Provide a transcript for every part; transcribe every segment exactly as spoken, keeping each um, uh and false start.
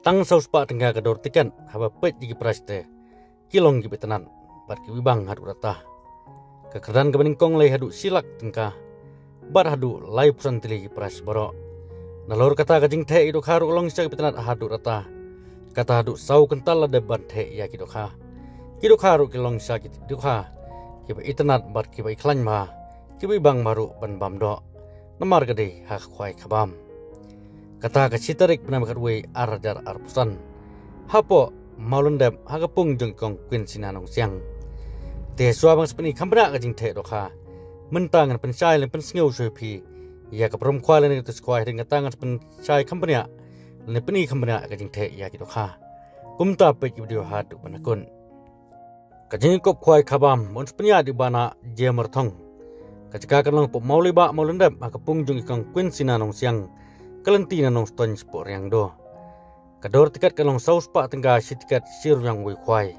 Tang saw spah tyngka ka dor tiket, haba peit ïa ki prize te, ki long kiba itynnad bad kiba ibang haduh rta. Ka kyrdan kaba nyngkong lei haduh shi lak tyngka bad haduh laiphew san tylli ki prize baroh. Nalor kata, ka jingtheh ïa ki dohkha ruh ka long shisha kaba itynnad haduh rta. Kata haduh saw kyntal la dep ban theh ïa ki dohkha. Ki dohkha ruh ki long shisha ki dohkha kiba itynnad bad kiba ikhlaiñ bha, kiba ibang bha ruh ban bam doh, namar ka dei ha ka khwai khabam. Kata ka shi tarik bnai ba khatwei ar hajar arphew san, hapoh Mawlyndep, ha ka pung jong i kong Queen Sina Nongsiang. Te shuwa ba ngan sa pyni kham bniah ka jingtheh dohkha, mynta ngan pynshai lane pynsngew shuwa ïa phi ïa ka burom khwai lane ka tus khwai. Hadien kata ngan sa pynshai kham bniah lane pyni kham bniah ka jingtheh ïa ki dohkha. Kumta peit ïa ki video haduh ban da kut. Ka jingïakop khwai khabam ba un sa pynïaid ïa u Bah Nah J Marthong. Ka jaka kan long hapoh Mawlai Bah, Mawlyndep, ha ka pung jong i kong Queen Sina Nongsiang, ka lynti na Nongstoiñ shapoh Riangdo. Ka dor tiket kan long saw spah tyngka shi tiket, shi rmiang wei khwai.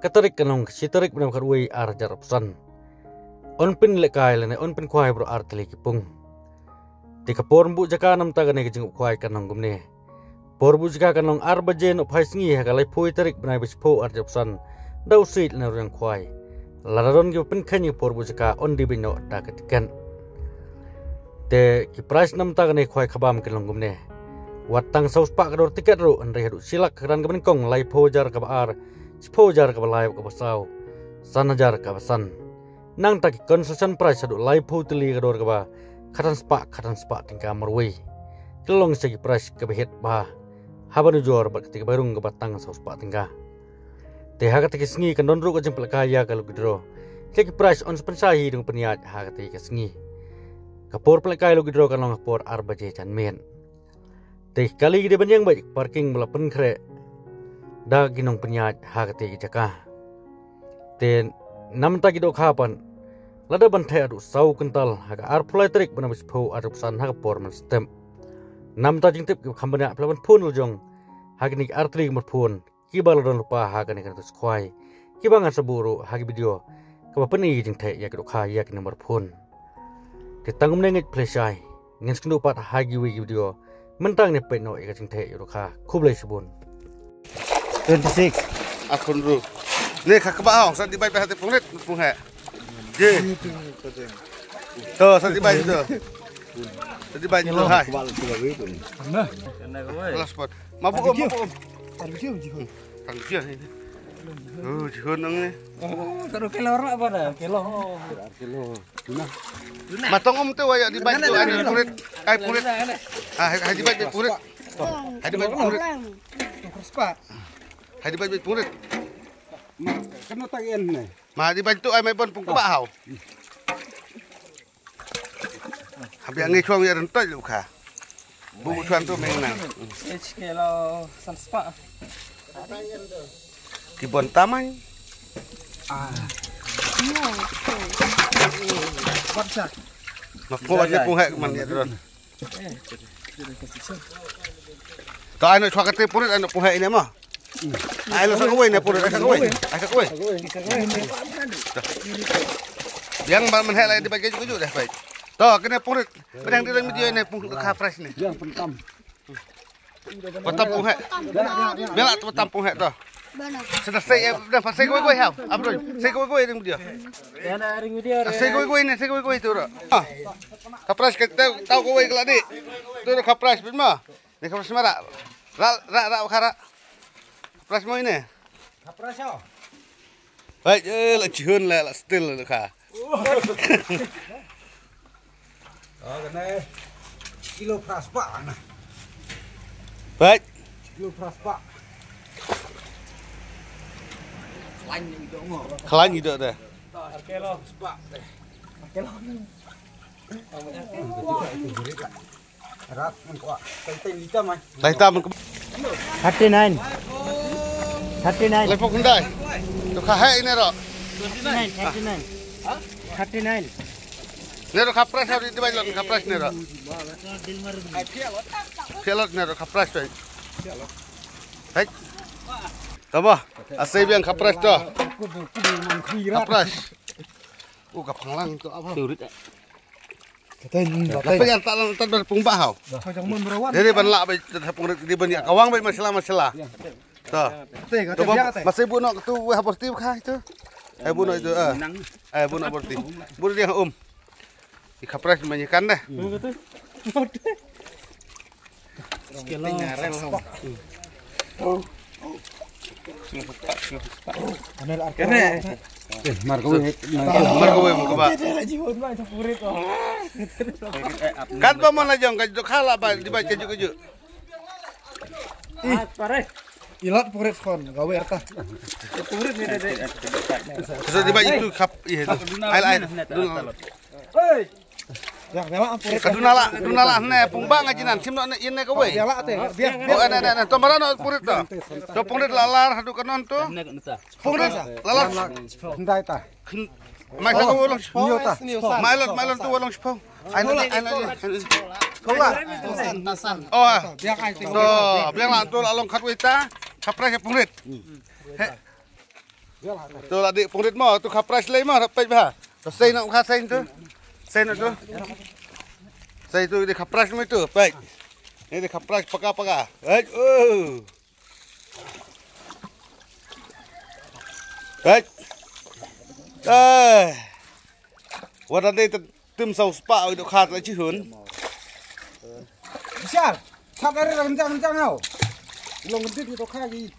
Ka tarik kan long ka shi tarik bnai ba khatwei ar hajar arphew san. Un pynlehkai lane un pynkhwai baroh ar tylli ki pung. Te ka por buh jaka namta kane ka jingïakop khwai kan long kumne. Por buh jaka kan long ar baje nohphai sngi ha ka laiphew tarik bnai ba shiphew ar hajar arphew san, da u siej lane u rmiang khwai. Lada don kiba pynkheiñ ïa ka por buh jaka, un dei beit noh da ka tiket. Te ki prize namta kane ka khwai khabam ki long kumne. Wat tang saw spah ka dor tiket ruh, hynrei haduh shi lak ka kyrdan kaba nyngkong, laiphew hajar kaba ar, shiphew hajar kaba lai, kaba saw, san hajar kaba san. Nangta ki consolation prize haduh laiphew tylli ka dor kaba khatsan spah, khatsan spah tyngka marwei. Ki long shisha ki prize kiba heh bha, haba nujor bad kata kaba rung kaba tang saw spah tyngka. Te ha kata ka sngi kan don ruh ka jingpynlehkai ïa ka lucky draw. Ki prize un sa pynshai hi, dang pynïaid ha kata ka sngi. Ka por pynlehkai lucky draw kan long ha por ar baje janmiet. Te kali ki dei ban ïeng beit parking ba la pynkhreh da ki nongpynïaid ha kata ka jaka. Te namta ki dohkha pat, lada ban theh haduh saw kyntal ha ka arphew lai tarik bnai ba shiphew ar hajar arphew san ha ka por mynstep. Namta jingtip kiba kham bniah phi lah ban phone la jong ha kine ki ar tylli ki number phone kiba la don lypa ha kane ka tus khwai, kiba ngan sa buh ruh ha ki video kaba pyni ka jingtheh ïa ki dohkha ïa ki number phone. Te tang kumne ngeit phi la shai, ngin sa ïakynduh pat ha kiwei ki video. Mynta ngin ïa peit noh ïa ka jingtheh ïa ki dohkha. Khublei shibun. Twenty six. Akhun ru. Ne ka kaba hong sa di bai ba hate pungret pung he. Je. To sa di bai to. Sa di bai to hai. Last spot. Mabuk um, mabuk um. Tang dia ni. Oh, jihun nang ni. Oh, kalau kelor apa dah? Kelor. Kelor. Matong um tu waya di bai tu ai purit. Ai purit. Ah, hai di bai purit. Hai di bai purit. Hai di bai purit. Kena tak ian ni. Ma di bai tu ai mai bon pung kebak hau. Habia ngi chuang ya rentoj lu kha. Bu chuan tu meng nang. H K lo san spah. Ki bon tamai. Ah. Kuat sa. Ma ko ba pung hai man ya ron. To ai no chwa kate purit ai no pung hai ne ma. Ai lo sa kawei ne purit ai sa kawei. Ai sa kawei. Yang ba man hai lai di bai ke ju ju deh bai. To kene purit. Pedang di ring video ne pung ka fresh ne. Yang pentam. Patam pung hek. Bela tu patam pung hek tu. Sudah sei eh, dah pasai kau kau hau. Abro, sei kau kau ring dia. Yana ring dia. Sei kau kau ni, sei kau kau tu ro. Kapras ke tau tau kau kelak ni. Tu ro kapras bin ma. Ni kapras mara. Ra ra ra khara. Kapras mo ini. Kapras oh. Baik, eh, la chihun la la still la kha. Kilo pras pa na. Baik. Kilo pras pa. Klan ido deh. Kilo pras pa deh. Kilo. Rat ngan kwah. Teng teng lita mai. Lita man. Thirty nine. Thirty nine. Lepo kundai. Tu kha hai ini ro. Thirty nine, thirty nine. Thirty nine. Nero kapras hari di bailon kapras nero. Pialot nero kapras bai. Hai. Tama. Asai biang kapras to. Kapras. Oh kapanglang to apa? Turit. Te ni ba te. Apa yang tak tak berpung bah hau. Jadi ban lah bai pung di ban ya kawang bai masalah masalah. To. Te ka te. Masih bu nok tu weh berti kha itu. Eh bu nok itu. Eh bu nok berti. Bu dia um. Di kapras manyakan dah. Kene. Mar kawei, mar kawei muka ba. Kan ba mon la jong ka juk khala ba di ba ka juk ka juk. Ih, pare. Ilat purit kon, gawe arta. Purit ni dede. Terus di ba itu kap ih itu. Ai ai. Hei. Ya, bela purit. Kaduna la, kaduna la ne pung ba ngaji nan sim no ne ine kawei. Bela te. Biar oh ne ne ne tomara no purit to. To purit lalar hadu kanon to. Purit lalar. Ndai ta. Mai ta ko long spo. Mai lot mai lot to long spo. Ai no ai no. Kola. Oh. To biar la to la long khat wei ta. Kaprai purit. To la di pungrit mo tu khapras lei mo pej ba. To sei no kha sei tu. Sei no tu. Sei tu di khapras mo tu pej. Ni di khapras paka paka. Pej. Oh. Pej. Eh. Wada di Tim saw spah oi dok khat la chi hun. Sial. Khat ari la kencang kencang tau. Long kentit gitu kha gi.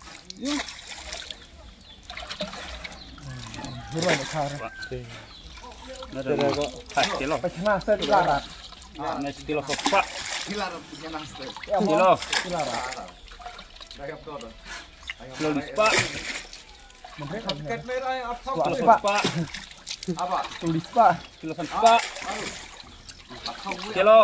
Yu. Buruan dok kha. Ada kok. Hai, kilo. Pas kena set larat. Ah, na kilo kok. Kilo. Kilo. Kilo spah. Kilo spah. Kilo spah. Kilo spah. Kilo.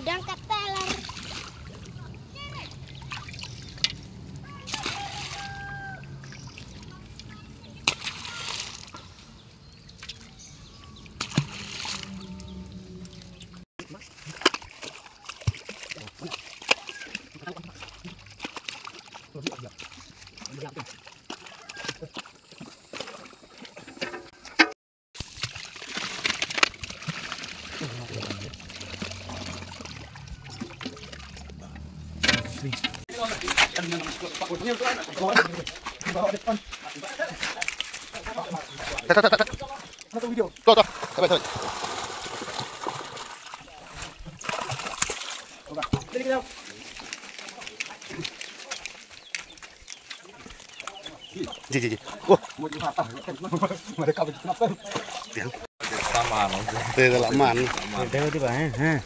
Dang kata lar. Satu video. Tuh, tuh. Sabar, sabar. Ji, ji, ji. Oh. Mereka begitu kenapa? Sama, no. Dia dah lama ni. Dia tiba, eh. Ha.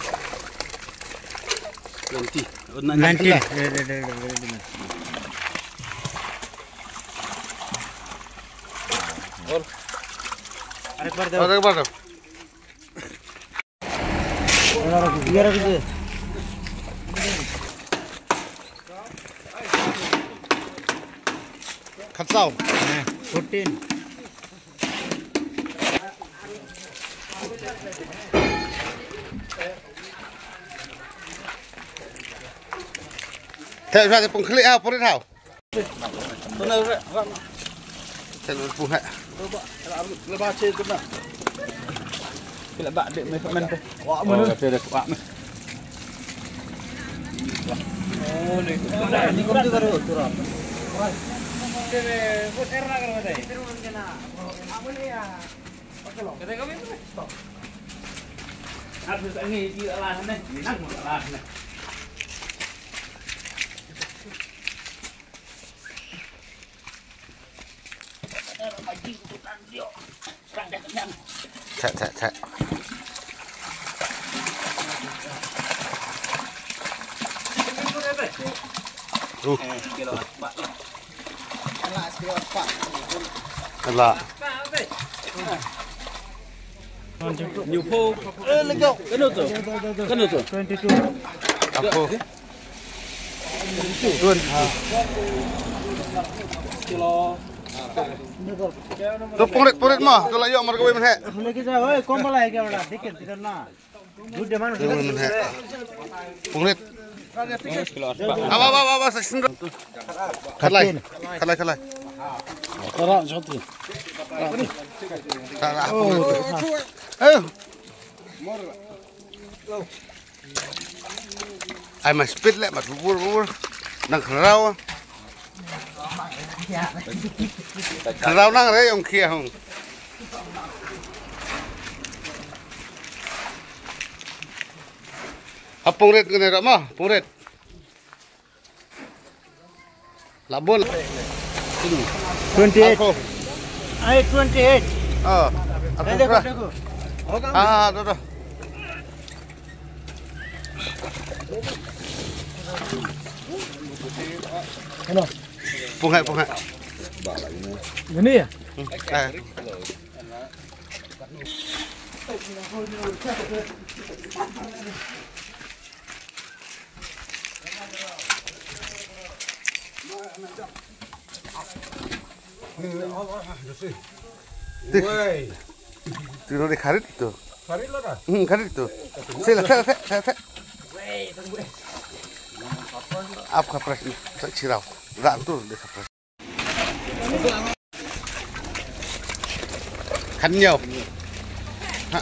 Nanti. Nanti. Deh, deh, deh, deh, deh. Ada keluar dah. Ada keluar dah. Khat saw. Fourteen. Te sa te pung khlieh ha, pung khlieh ha. Cak, cak, cak. Uh. Alah. Kano tu? Kano tu? Twenty-two. Aku. Twenty-two. Kilo. To pungrit, pungrit mo, to la ïoh mar kawei mynhe. लेके जाओ, ओए, कम वाला है क्या बड़ा? देख के इधर ना। दूध demand हो रहा है। Mynhe. Pungrit. Aba, aba, aba, aba, sa sindra. Khalai. Khalai, khalai. Kala, jati. Kala, pungrit. Ayo. Ai ma speed leh, ma bur bur. Nang khraw. Khraw nang re ong khia hong. Ha pungrit kene ra ma, pungrit. La bol. Twenty eight. Ako. Ai twenty eight. Oh. Ako. Ai, dekho, pra. Dekho. Hoga. Ah, to, to. Ano? Pung hai, pung hai. Ini ya? Hmm. Eh. Ti no de kharit to. Kharit lo da? Hmm, kharit to. Sila, sila, sila, sila. Ap ka pres, sa chirau. Ran tu de ka pres. Khan ñiew. Ha.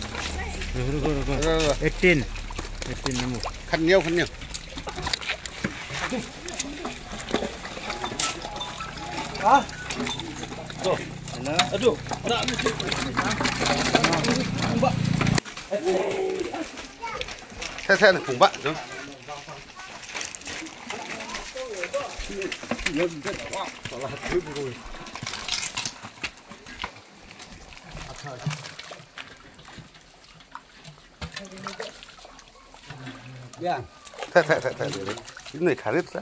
Ruko, ruko, ruko. Eighteen. Eighteen number. Khan ñiew, khan ñiew. Ha? Aduh. Sa, sa, na pung ba tu. Sa, sa, sa, sa. Ini kharit sa.